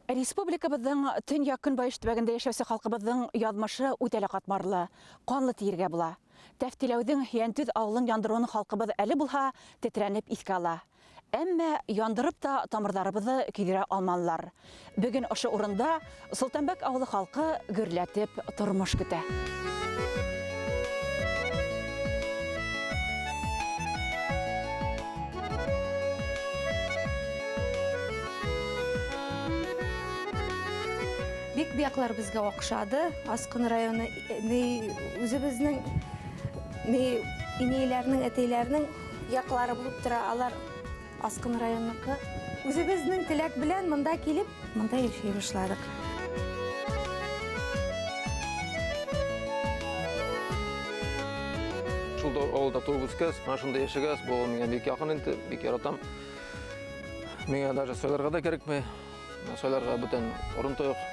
Республикабызның төньяк-көнбаеш төбәгендә яшәүче халкыбызның язмышы үтә лә катмарлы, канлы диергә була. Тәфтиләүнең Янтөз авылын яндыруын халкыбыз әле булһа тетрәнеп искә ала. Әмма яндырып та тамырларыбызны көйдерә алмадылар. Бүген ошо урында Солтанбәк авылы халкы гөрләтеп тормыш көтә. Бик бу яклар безгә охшады. Аскын районы ни үзебезнең ни инәйләрнең, әтәйләрнең яклары булып тора. Алар Аскын районыныкы. Үзебезнең теләк белән монда килеп, монда яшәй башладык. Шул авылда туып үскәс, менә шунда яшәгәс, бу авыл миңа бик якын инде, бик яратам. Миңа даже сайларга да кирәкми. Сайларга бүтән урын та юк.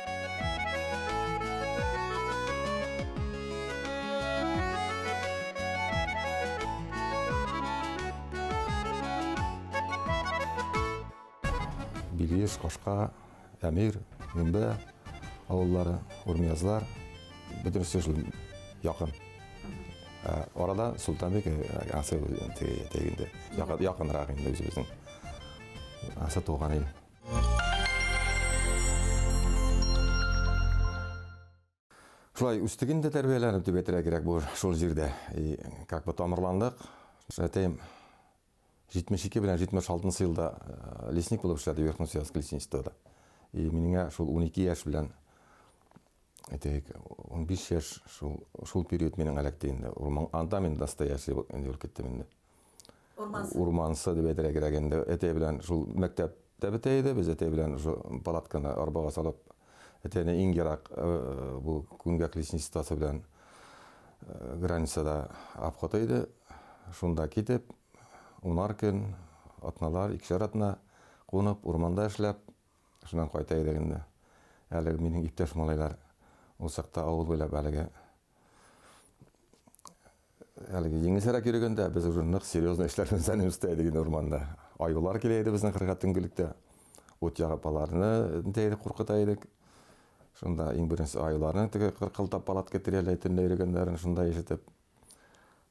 Билеш, Кашка, Әмир, Гөмбә авыллары, Урмиязлар, бөтенесе шул якын. Ә, арада Солтанбек ансы теге инде якынрак инде үзебезнең. Ансы туган ил. Шулай үстек инде тәрбияләнеп дип әйтергә кирәк бу шул җирдә. И как бы тамырландык. Әтәем 72 белән 76 елда э, лесник булып эшләде Верхнеусвязск лесничествода. И миңа шул 12 яшь белән әйтәйек, 15 яшь шул шул период минем эләкте инде. Урман анда мин настоящий инде булып киттем инде. Урмансы. Урмансы дип әйтергә кирәк инде. Әтәй белән шул мәктәп тә бетә иде. Без әтәй белән шул палатканы арбага салып, әтәйне иң ерак э, бу Күнгәк лесничествосы белән э, границада обход иде. Шунда китеп, унар көн, атналар, икешәр атна кунып, урманда эшләп, шуннан кайта идек инде. Әлеге минем иптәш малайлар ул чакта авыл буйлап әлеге әлеге җиңелчәрәк йөргәндә без уже нык серьезный эшләр белән заниматься идек инде урманда. Аюлар килә иде безнең кырга төнгелектә. Ут ягып аларны нитә идек, куркыта идек. Шунда иң беренче аюларның теге кыркылдап палатка тирәләй төнлә йөргәннәрен шунда ишетеп.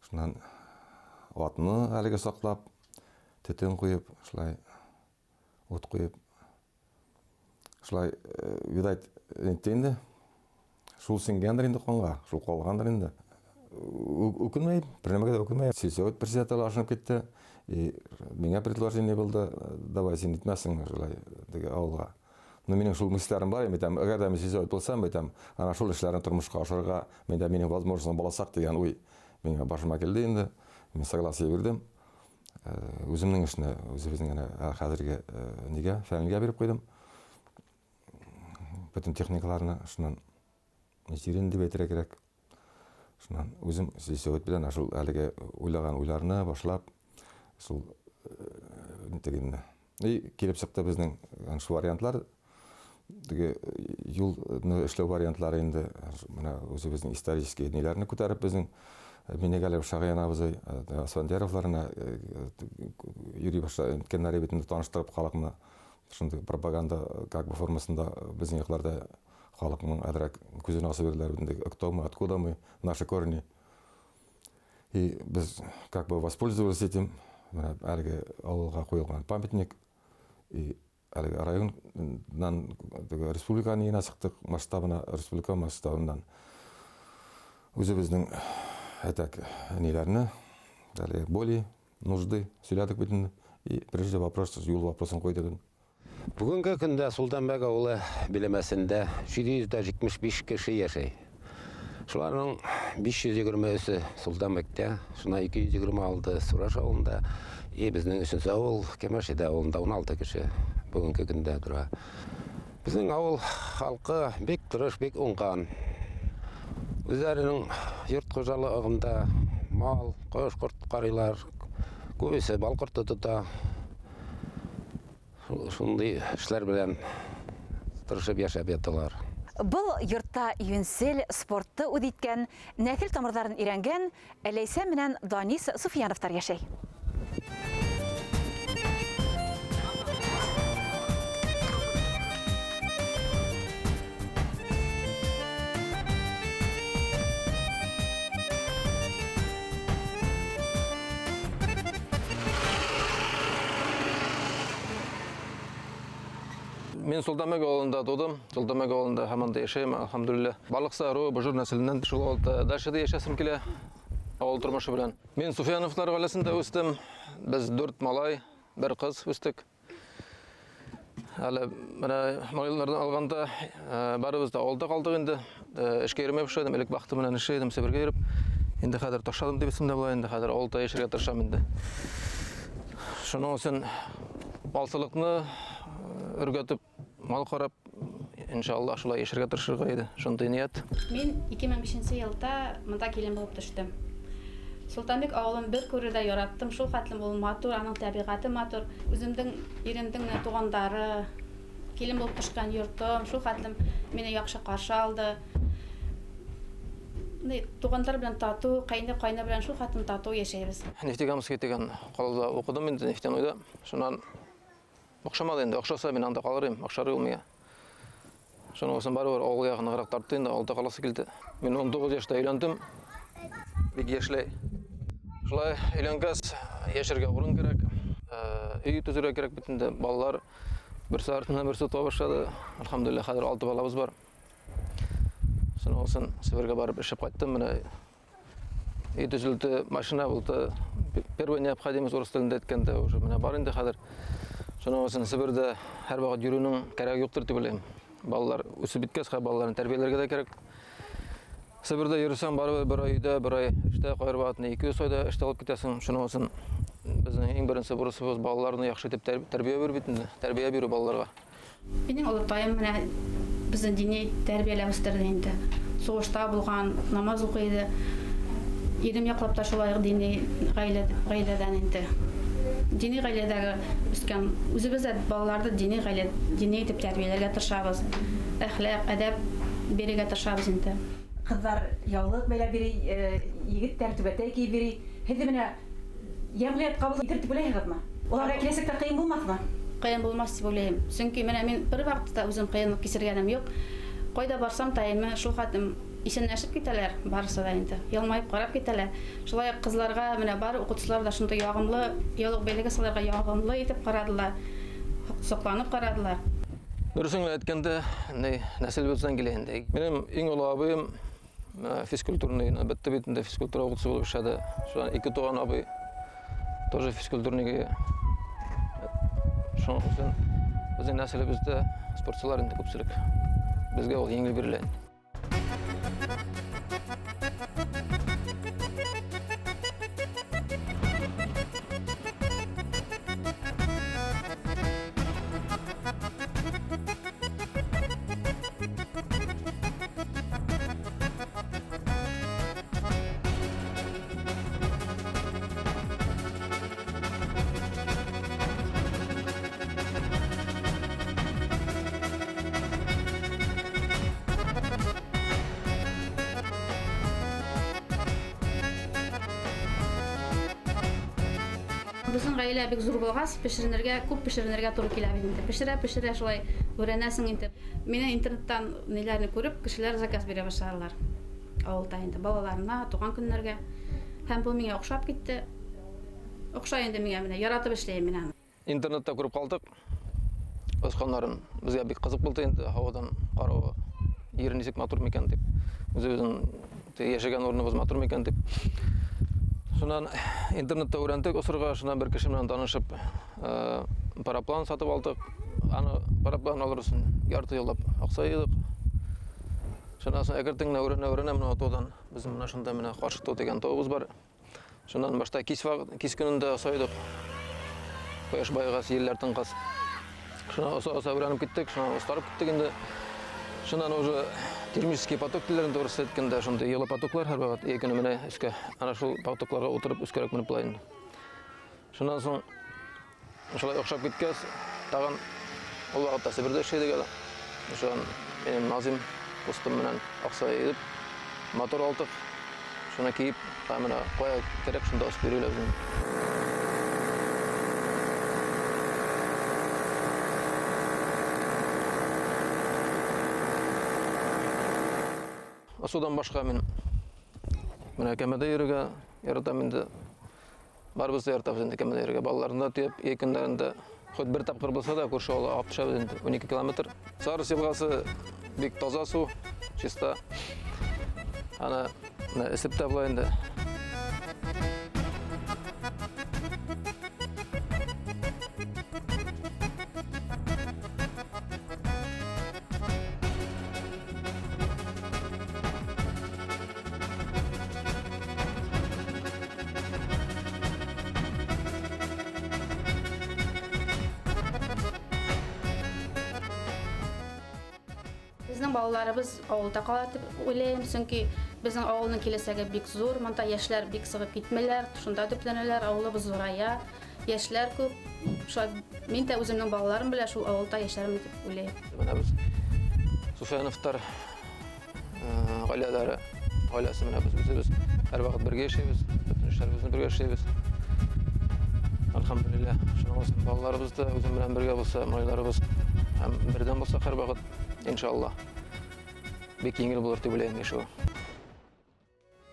Шуннан атны әлеге саклап, төтен куеп, шулай ут куеп шулай э, видать нитте инде шул сеңгәндер инде канга шул калгандыр инде үкенмәйм бер нәмәгә дә үкенмәйм сельсовет председателе ашынып китте и миңа предложение булды давай син итмәссеңме шулай теге авылга но минем шул мысльләрем бар әйтәм әгәр дә мин сельсовет булсам әйтәм ана шул эшләрне тормышка ашырырга миндә минем возможностьм булачак дигән уй миңа башыма килде инде мин согласие бирдем Үземнең эшне үзебезнең генә хәзерге нигә, фәнгә биреп куйдым. Бөтен техникаларны шуннан җирен дип әйтергә кирәк. Шуннан үзем сельсовет белән шул әлеге уйлаган уйларны башлап, шул тегенне. И килеп чыкты безнең шул вариантлар. Теге юлны эшләү вариантлары инде менә үзебезнең исторический ниләрне күтәреп безнең Минегалиев Шагыян абзый, Асфандияровларына йөри башлады, үткәннәре бит инде таныштырып халыкны шундый пропаганда как бы формасында безнең якларда халыкның әзрәк күзен асып йөрделәр бит инде, кто мы, откуда мы, наши корни. И без как бы воспользовались этим, менә әлеге авылга куелган памятник и әлеге районнан теге республика нигенә чыктык, масштабына, республика масштабыннан үзебезнең әтәк ниләрне, әлеге боли, нужды сөйләдек бит инде. И прежде вопрос, юл вопросын куйдык. Бүгенге көндә Солтанбәк авылы биләмәсендә 775 кеше яшәй. Шуларның 523-се Солтанбәктә, шуннан 226 Сураш авылында, и безнең өченче авыл Кәмәшедә авылында 16 кеше бүгенге көндә тора. Безнең авыл халкы бик тырыш, бик уңган. Үзләренең йорт хуҗалыгында мал, кош-корт карыйлар. Күбесе бал корты тота. Шундый эшләр белән тырышып яшәп яталар. Был йортта юньсел, спортты үз иткән, нәсел тамырларын өйрәнгән Ләйсән менән Данис Суфияновтар яшәй. Мин Солтанбәк авылында тудым. Солтанбәк авылында һаман да яшәйм, әлхәмдүлилләһ. Балыкса ыруы Божур нәселеннән шул авылда дальше да яшәсем килә. Авыл тормышы белән. Мин Суфияновлар гаиләсендә үстем. Без дүрт малай, бер кыз үстек. Әле менә малайлардан алганда э, барыбыз да авылда калдык инде. Э, эшкә йөрмәй башладым. Элек вахта белән эшли идем, Себергә йөреп. Инде хәзер ташладым дип әйтсәм дә була, инде хәзер авылда яшәргә тырышам инде. Шуның өчен малчылыкны э, өргәтеп, мал карап, иншалла шулай яшәргә тырышырга иде. Шундый ният. Мин 2005 елда монда килен булып төштем. Солтанбек авылын бер күрүдә яраттым. Шул хәтлем ул матур, аның табигате матур. Үземнең иремнең тугандары, килен булып төшкән йортым, шул хәтлем мине яхшы каршы алды. Туганнар белән тату, кайны кайны белән шул хәтлем тату яшәйбез. Нефтекамский дигән калада укыдым инде, нефтяныйда. Шуннан охшамады инде, охшаса мин анда калыр идем, охшар ул миңа. Шуның өчен барыбер авыл ягы ныграк тартты инде, авылда каласы килде. Мин 19 яшьтә өйләндем. Бик яшьләй. Шулай өйләнгәч, яшәргә урын кирәк, өй төзергә кирәк бит инде. Балалар берсе артыннан берсе туа башлады. Әлхәмдүлилләһ, хәзер 6 балабыз бар. Шуның өчен Себергә барып эшләп кайттым. Менә өй төзелде, машина булды. Первая необходимость урыс телендә әйткәндә уже менә бар инде хәзер. Шуның өчен Себердә һәрвакыт йөрүнең кирәге юктыр дип уйлыйм. Балалар үсеп беткәч, хәзер балаларны тәрбияләргә дә кирәк. Себердә йөрсәң, барыбер бер ай өйдә, бер ай эштә, кайбер вакытны 200 айда эштә алып китәсең. Шуның өчен безнең иң беренче бурычыбыз балаларны яхшы итеп тәрбия бирү бит инде. Тәрбия бирү балаларга. Минем олытаем менә безне дини тәрбияләп үстерде инде. Сугышта булган, намаз укый иде. Ирем яклап та шулай ук дини гаилә, гаиләдән инде. Дини гаиләдәге үскән. Үзебез дә балаларны дини гаилә, дини итеп тәрбияләргә тырышабыз. Әхлак, әдәп бирергә тырышабыз инде. Кызлар яулык бәйләп йөри, егетләр түбәтәй киеп йөри. Һезе менә Җәмгыять кабул итер дип уйлыйсыгызмы? Аларга киләчәктә кыен булмасмы? Кыен булмас дип уйлыйм. Чөнки менә мин бервакытта да үзем кыенлык кичергәнем юк. Кайда барсам та әйме, шул хәтлем исәнләшеп китәләр, барысы да инде. Елмаеп карап китәләр. Шулай ук кызларга менә бар укытучылар да шундый ягымлы, яулык бәйләгәч аларга ягымлы итеп карадылар, сокланып карадылар. Дөресен генә әйткәндә, ни, нәселебездән килә инде. Минем иң олы абыем физкультурный бетте бит инде, физкультура укытучысы булып эшләде. Шуннан ике туган абый тоже физкультурник. Шуның өчен безнең нәселебездә спортчылар инде күпчелек. Безгә ул җиңел бирелә инде. Безнең гаилә бик зур булгач, пешеренергә, күп пешеренергә туры килә бит инде. Пешерә-пешерә шулай өйрәнәсең инде. Мине интернеттан ниләрне күреп, кешеләр заказ бирә башладылар. Авылда инде балаларына, туган көннәргә. Һәм бу миңа охшап китте. Охшай инде миңа менә, яратып эшләйм мин аны. Интернетта күреп калдык. Очканнарын безгә бик кызык булды инде, һавадан каравы. Җир ничек матур микән дип. Үзебезнең яшәгән урыныбыз матур микән дип. Шуннан интернетта өйрәндек осырга, шуннан бер кеше белән танышып, параплан сатып алдык. Аны параплан алыр өчен ярты еллап акча җыйдык. Шуннан соң әкрен генә өйрәнә-өйрәнә менә таудан безнең менә шунда менә Каршы тау дигән тавыбыз бар. Шуннан башта кич вакыт, кич көнендә осайдык. Кояш баегач, җилләр тынгач. Шуннан оса-оса өйрәнеп киттек, шуннан остарып киттек инде. Шуннан уже термический поток диләр инде урысча әйткәндә, шундый йылы потоклар һәрвакыт җәй көне менә өскә. Ана шул потокларга утырып өскәрәк менеп була инде. Шуннан соң шулай охшап киткәч, тагын ул вакытта Себердә эшли идек әле. Шуннан минем Назим дустым белән акча җыеп, мотор алдык. Шуны киеп, менә кая кирәк, шунда очып йөриләр безнең. Судан башка мин менә кәмәдә йөрергә яратам инде. Барыбыз да яратабыз инде кәмәдә йөрергә. Балаларны да төяп, җәй көннәрендә. Хоть бер тапкыр булса да күрше авылга агып төшәбез инде, 12 километр. Сарыс елгасы бик таза су, чиста. Аны менә эсеп тә була инде. Безнең балаларыбыз авылда кала дип уйлыйм, чөнки безнең авылның киләчәге бик зур. Монда яшьләр бик чыгып китмиләр, шунда төпләнәләр, авылыбыз зурая, яшьләр күп. Шулай мин дә үземнең балаларым белән шул авылда яшәрмен дип уйлыйм. Менә без Суфяновтар гаиләләре, гаиләсе менә без үзебез һәрвакыт бергә яшәйбез, бөтен эшләребезне бергә эшләйбез. Әлхәмдүлилләһ, шуның өчен балаларыбыз да үзем белән бергә булса, малайларыбыз һәм бердәм булсак һәрвакыт, иншалла, бик җиңел булыр дип уйлыйм яшәү.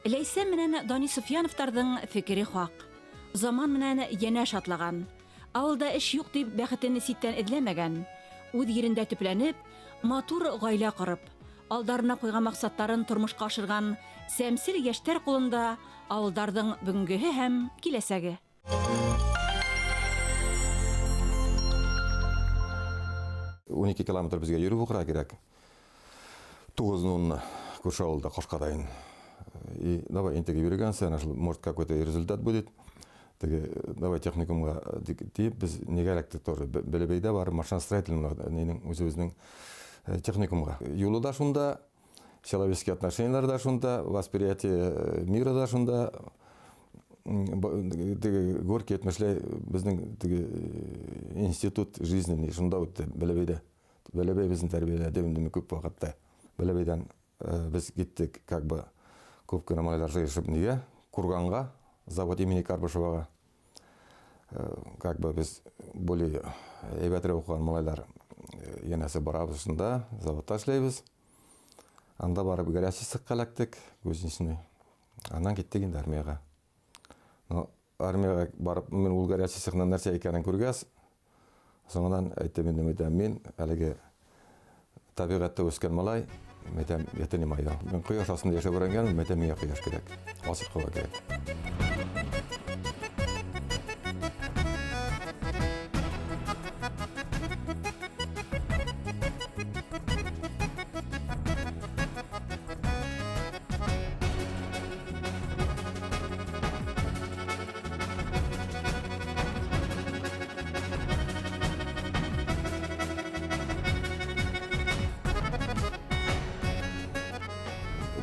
Ләйсән менән Дани Суфьяновтарның фикере хак. Заман менән янәш атлаган. Авылда эш юк дип бәхетен ситтән эзләмәгән. Үз йирендә төпләнеп, матур гаилә корып, алдарына куйган максатларын тормышка ашырган сәмсел яшьтәр кулында авылдарның бүгенгеһе һәм киләсәге. 12 километр безгә йөреп укырга кирәк. 9-10 күрше авылда Кашкадаен. И давай интеге йөргәнсә, әнә шул, может, какой-то результат будет. Теге, давай техникумга дип, без нигә эләктек тоже. Белебейдә бар машиностроительный нинең үзебезнең техникумга. Юлы да шунда, человеческие отношениялар да шунда, восприятие э, мира да шунда. Теге Горький әйтмешләй, безнең теге э, институт жизненный шунда үтте Бәләбәйдә. Бәләбәй безне тәрбияләде инде күп вакытта. Бәләбәйдән э, без киттек, как бы күп кенә малайлар җыешып нигә? Курганга, завод имени Карбышевага. Как бы без более әйбәтрәк укыган малайлар янәсе барабыз шунда, заводта эшләйбез. Анда барып горячий цехка эләктек, кузнечный. Аннан киттек инде армиягә. Но армиягә барып, мин ул горячий цехның нәрсә икәнен күргәч, соңыннан әйттем инде, әйтәм, мин әлеге табигатьтә үскән малай, әйтәм, это не мое. Мин кояш астында яшәп өйрәнгәнмен, әйтәм, миңа кояш кирәк, ачык һава кирәк.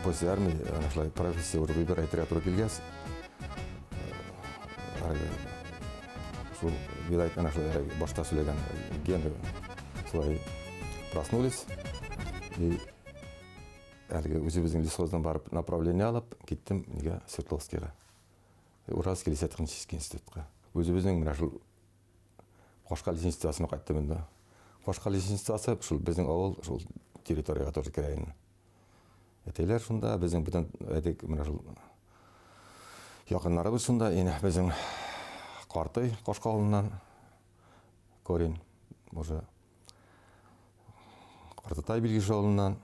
После армии, әнә шулай профессия уже выбирать итәргә туры килгәч, шул, видать, әнә шулай башта сөйләгән гены шулай проснулись. И әлеге үзебезнең лесхоздан барып направление алып киттем нигә Свердловскийга. Уральский лесотехнический институтка. Үзебезнең менә шул Кашка лесничествосына кайттым инде. Кашка лесничествосы шул безнең авыл шул территориягә тоже керә инде. Әтәйләр шунда, безнең бөтен әйтик менә шул якыннарыбыз шунда, инде безнең картый Кашка авылыннан корень уже Картатай Билгеш авылыннан,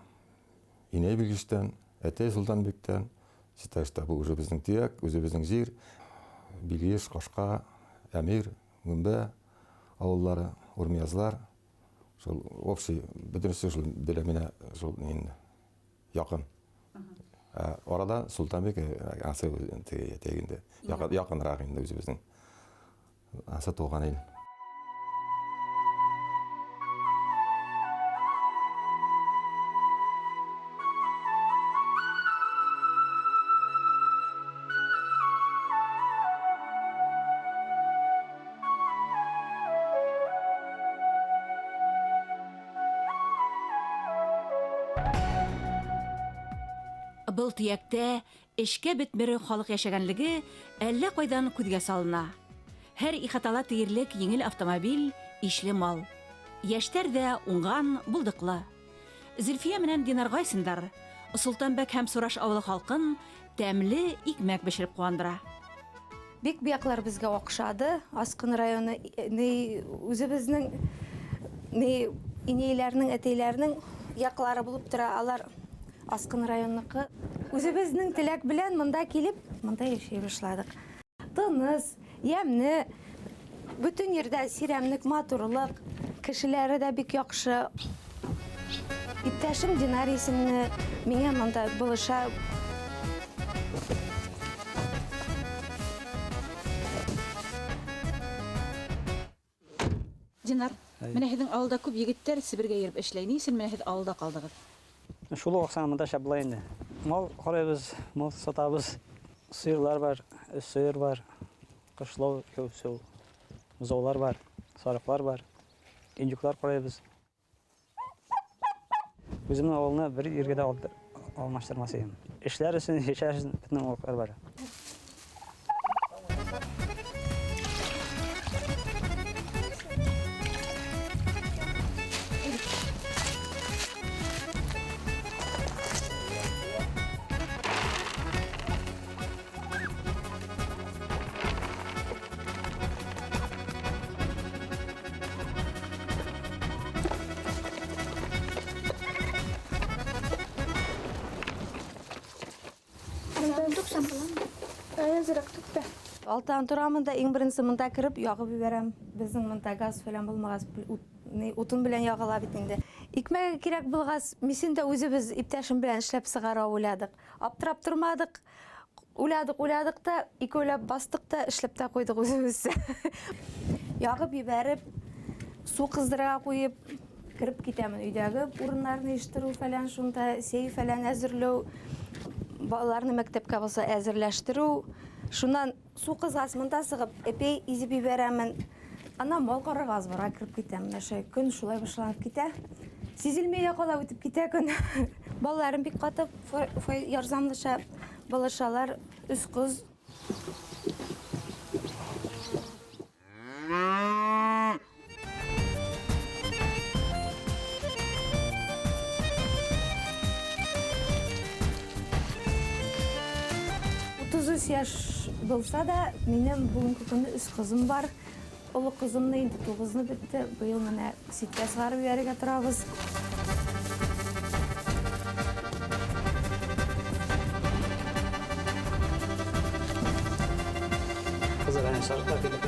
Инәй Билгештән, Әтәй Солтанбектән, считай, что бу уже безнең төяк, үзебезнең җир. Билгеш, Кашка, Әмир, Гөмбә авыллары, Урмиязлар. Шул общий бөтенесе шул Беләминә шул инде якын. Ә арада Солтанбек ансы теге инде якынрак инде үзебезнең. Ансы туган ил. Был төяктә эшкә бетмере халык яшәгәнлеге әллә кайдан күзгә салына. Һәр ихатала тиерлек җиңел автомобиль, ишле мал. Яшьтәр дә уңган, булдыклы. Зөлфия менән Динар Гайсиндар Солтанбәк һәм Сураш авылы халкын тәмле икмәк пешереп куандыра. Бик бу яклар безгә охшады. Аскын районы ни үзебезнең ни инәйләрнең, әтәйләрнең яклары булып тора. Алар Аскын районныкы. Үзебезнең теләк белән монда килеп, монда яшәй башладык. Тыныч, ямьле, бөтен җирдә сирәмлек, матурлык, кешеләре дә бик яхшы. Иптәшем Динар исемле, миңа монда булыша. Динар, менә һезнең авылда күп егетләр Себергә йөреп эшләй. Ни өчен менә һез авылда калдыгыз? Шул ук акчаны монда эшләп була инде. Мал карыйбыз, мал сатабыз. Сыерлар бар, өч сыер бар. Кышлау, шул бозаулар бар, сарыклар бар. Индюклар карыйбыз. Үземнең авылны бер җиргә дә алмаштырмас идем. Эшләр өчен, яшәр өчен бөтен уңайлыклар бар. Алтан торамын да иң беренче монда кереп ягып җибәрәм. Безнең монда газ фәлән булмагач, утын белән ягыла бит инде. Икмәге кирәк булгач, мисен дә үзебез иптәшем белән эшләп чыгара уйладык. Аптырап тормадык. Уйладык, уйладык та, икәүләп бастык та, эшләп тә куйдык үзебезчә. Ягып җибәреп, су кыздырырга куеп, кереп китәмен. Өйдәге урыннарны җыештыру фәлән, шунда сәй фәлән әзерләү, балаларны мәктәпкә булса әзерләштерү. Шуннан су кызгач, монда чыгып, эпей изеп җибәрәмен. Аннан мал карарга азбарга кереп китәм. Менә шулай көн шулай башланып китә. Сизелми дә кала үтеп китә көн. Балаларым бик каты ярзамлыша, булышалар. Өч кыз. 33 яшь булса да, минем бүгенге көндә өч кызым бар. Олы кызымны инде тугызны бетте. Быел менә ситкә чыгарып җибәрергә торабыз. Кызлар әнә сарыклар килеп,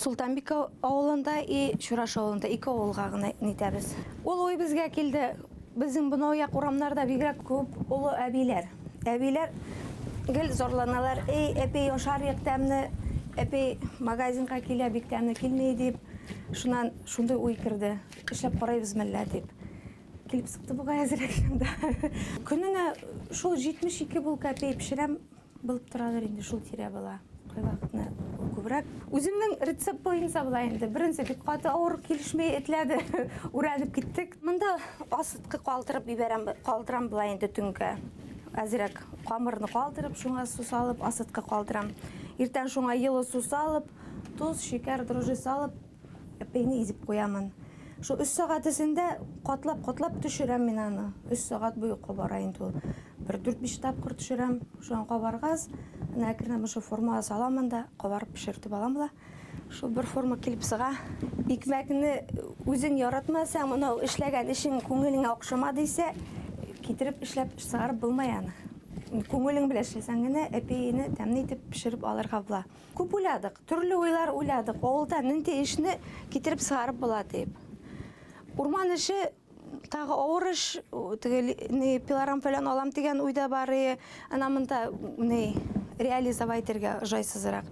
Султанбикә авылында и Чураш авылында ике авылга гына нитәбез. Ул уй безгә килде. Безнең бынау як урамнарда бигрәк күп олы әбиләр. Әбиләр гел зарланалар, эй, әпей ашарыйк тәмне, әпей магазинга килә, бик тәмле килми дип. Шуннан шундый уй керде, эшләп карыйбыз мәллә дип. Килеп чыкты бугай әзрәк шунда. Көненә шул 72 булка әпей пешерәм. Булып торадыр инде шул тирә була. Кайвакытны күбрәк. Үземнең рецепт буенча була инде. Беренче бик каты авыр килешмәй этләде. Үрәнеп киттек. Монда асыткы калдырып ибәрәм, калдырам була инде төнгә. Әзрәк камырны калдырып, шуңа су салып, асыткы калдырам. Иртән шуңа йылы су салып, тоз, шикәр, дрожжи салып, Әпәйне изеп куямын. Шул өч сәгать эчендә катлап-катлап төшерәм мин аны. Өч сәгать буе кабара инде ул. Бер дүрт-биш тапкыр төшерәм. Шуннан кабаргаз, әнә әкренләп шул формага саламын да, кабарып пешертеп алам ла. Шул бер форма килеп чыга. Икмәкне үзең яратмасаң, моны эшләгән эшең күңелеңә охшамады исә, китереп эшләп чыгарып булмый аны. Күңелең белән эшләсәң генә, әпәйне тәмле итеп пешереп алырга була. Күп уйладык, төрле уйлар уйладык, авылда нинди эшне китереп чыгарып була дип. Урман эше тагы авыр эш, теге ни пилорам фәлән алам дигән уйда бар, и ана монда ни реализовать итәргә җайсызрак.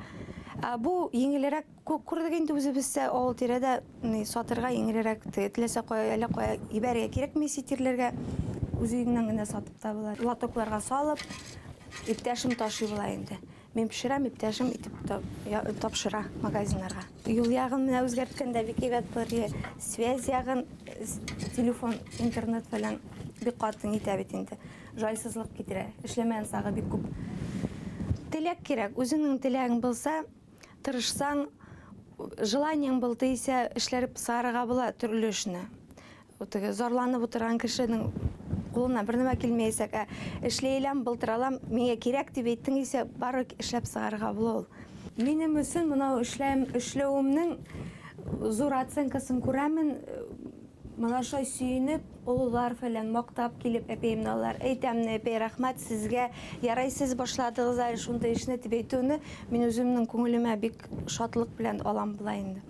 Ә бу җиңелрәк күп күрдек инде үзебездә авыл тирәдә ни сатырга җиңелрәк, теге теләсә кая әллә кая җибәрергә кирәкми чит җирләргә, үз өеңнән генә сатып та була. Лотокларга салып, иптәшем ташый була инде. Мин пешерәм, иптәшем итеп тапшыра магазиннарга. Юл ягын менә үзгәрткәндә бик әйбәт булыр иде. Связь ягын, телефон, интернет белән бик каты нитә бит инде. Җайсызлык китерә. Эшләмәгән сагы бик күп. Теләк кирәк. Үзеңнең теләгең булса, тырышсаң, желаниең булды исә, эшләреп сарыга була төрле эшне. Теге зарланып утырган кешенең Кулыннан бер нәмә килмәячәк. Ә эшли алам, былтыр алам, миңа кирәк дип әйттең исә, бары эшләп чыгарырга була ул. Минем өчен монау эшләм, эшләвемнең зур оценкасын күрәмен. Менә шулай сөенеп, олылар фәлән мактап килеп әпәемне алар. Әйтәм, әпәй, рәхмәт сезгә. Ярай сез башладыгыз әле шундый эшне дип әйтүне мин үземнең күңелемә бик шатлык белән алам була инде.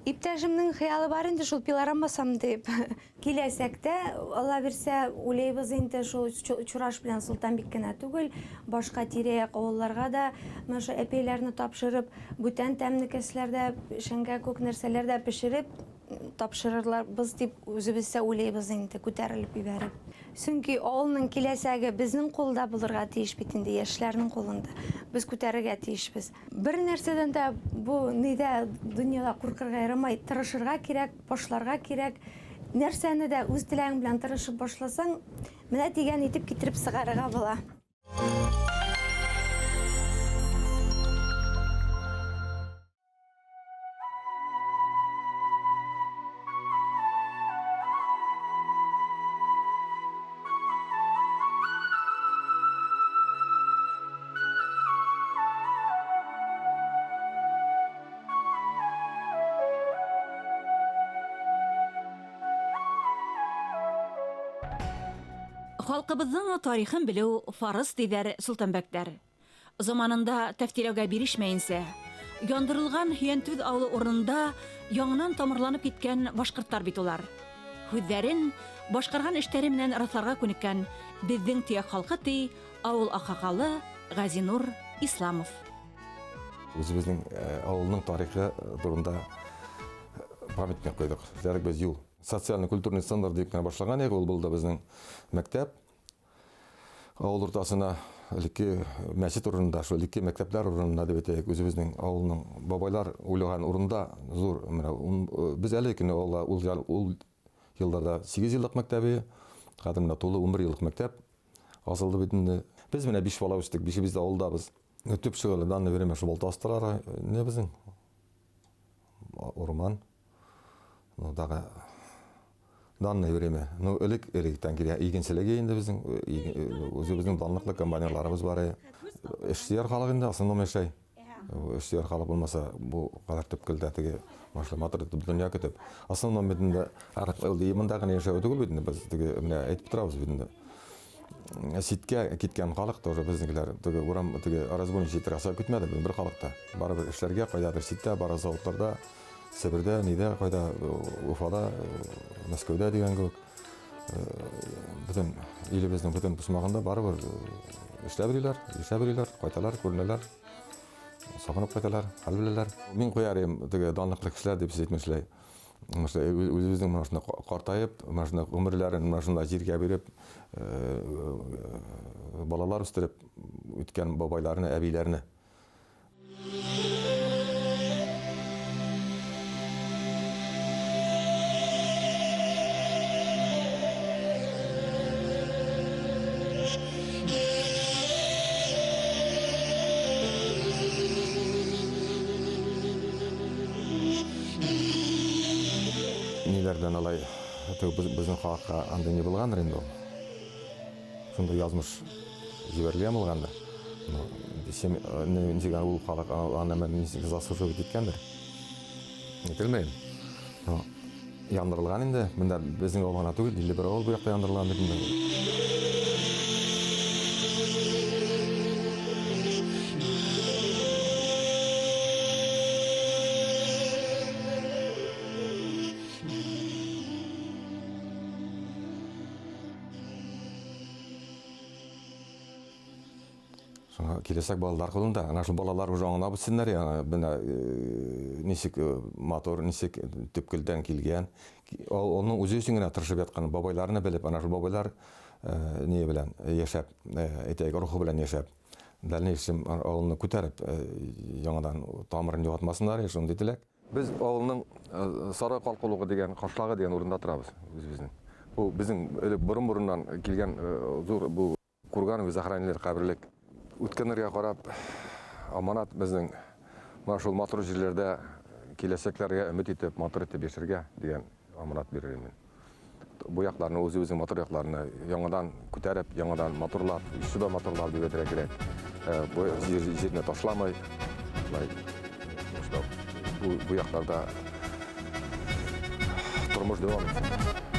Иптәшемнең хыялы бар инде шул пилорам басам дип. Киләчәктә, Алла бирсә, уйлыйбыз инде шул Чураш белән Солтанбик кенә түгел, башка тирә-як авылларга да менә шул әпәйләрне тапшырып, бүтән тәмнекәсләр дә, шәңгә күк нәрсәләр дә пешереп тапшырырларбыз дип үзебезчә уйлыйбыз инде, күтәрелеп ибәреп. Чөнки авылның киләчәге безнең кулда булырга тиеш бит инде, яшьләрнең кулында. Без күтәрергә тиешбез. Бер нәрсәдән дә бу нидә дөньяда куркырга ярамай, тырышырга кирәк, башларга кирәк. Нәрсәне дә үз теләгең белән тырышып башласаң, менә дигән итеп китереп чыгарырга була. Халкыбызның тарихын белү фарыз диләр Солтанбәкләр. Заманында тәфтиләүгә бирешмәенсә, яндырылган Һөянтүз авылы урынында яңынан тамырланып киткән башкортлар бит улар. Һүзләрен, башкарган эштәре менән расларга күнеккән безнең төяк халкы, ди авыл аксакалы Газинур Исламов. Үзебезнең авылның тарихы турында памятник куйдык. Эшләдек без юл. Социально-культурный центр дип кенә башлаган идек, ул булды безнең мәктәп. Авыл уртасына элекке мәчет урынында, шул элекке мәктәпләр урынында дип әйтәйек, үзебезнең авылның бабайлар уйлаган урында зур менә без әле көне авылда ул ул елларда 8 еллык мәктәбе, хәзер менә тулы 11 еллык мәктәп асылды бит инде. Без менә 5 бала үстек, бишебез дә авылдабыз. Төп шөгыле данное время шул балта осталары не безнең урман. Ну, дагы данное время. Ну, элек электән килгән игенчелеге инде безнең үзебезнең данлыклы комбайнерларыбыз бар. Эшсөяр халык инде основном яшәй. Эшсөяр халык булмаса, бу кадәр төпкелдә теге башлы матур итеп дөнья көтеп. Основном бит инде монда гына яшәү түгел бит инде без теге менә әйтеп торабыз бит инде. Читкә киткән халык тоже безнекеләр теге урам теге разбойничий трасса көтмәде бер халык та. Барыбер эшләргә кайдадыр читтә, бары заводларда, Себердә, нидә, кайда, Уфада, Мәскәүдә дигән кебек. Бөтен илебезнең бөтен почмагында барыбер эшләп йөриләр, яшәп йөриләр, кайталар, күренәләр. Сагынып кайталар, хәл беләләр. Мин куяр идем теге данлыклы кешеләр дип сез әйтмешләй. Үзебезнең менә шунда картаеп, менә шунда гомерләрен менә шунда җиргә биреп, балалар үстереп үткән бабайларны, әбиләрне. Ниләр белән алай безнең халыкка андый ни булгандыр инде ул. Шундый язмыш җибәрелгән булгандыр. Ну, сен ничек ул халык аны ничек заслуживать иткәндер. Әйтелмәйм. Ну, яндырылган инде. Монда безнең авыл гына түгел, 51 авыл бу якта яндырылган бит инде. Шуңа киләчәк балалар кулында. Ана шул балалар уже аңлап үссеннәр, яна менә ничек матур, ничек төпкелдән килгән. Оның үзе өчен генә тырышып яткан бабайларны белеп, ана шул бабайлар ни белән яшәп, әйтәйек, рухы белән яшәп, дальнейшем авылны күтәреп, яңадан тамырын югалтмасыннар, шундый теләк. Без авылның Сары калкулыгы дигән, Кашлагы дигән урында торабыз үзебезнең. Бу безнең элек борын-борыннан килгән зур бу Кургановый захоронилер каберлек. Үткәннәргә карап, аманат безнең менә шул матур җирләрдә киләчәкләргә өмет итеп, матур итеп яшәргә дигән аманат бирер мин. бу якларны, үзебезнең матур якларны яңадан күтәреп, яңадан матурлап, еще да матурлап дип әйтергә кирәк. Бу җир, җирне ташламый, шулай, бу, бу якларда тормыш дәвам итсен.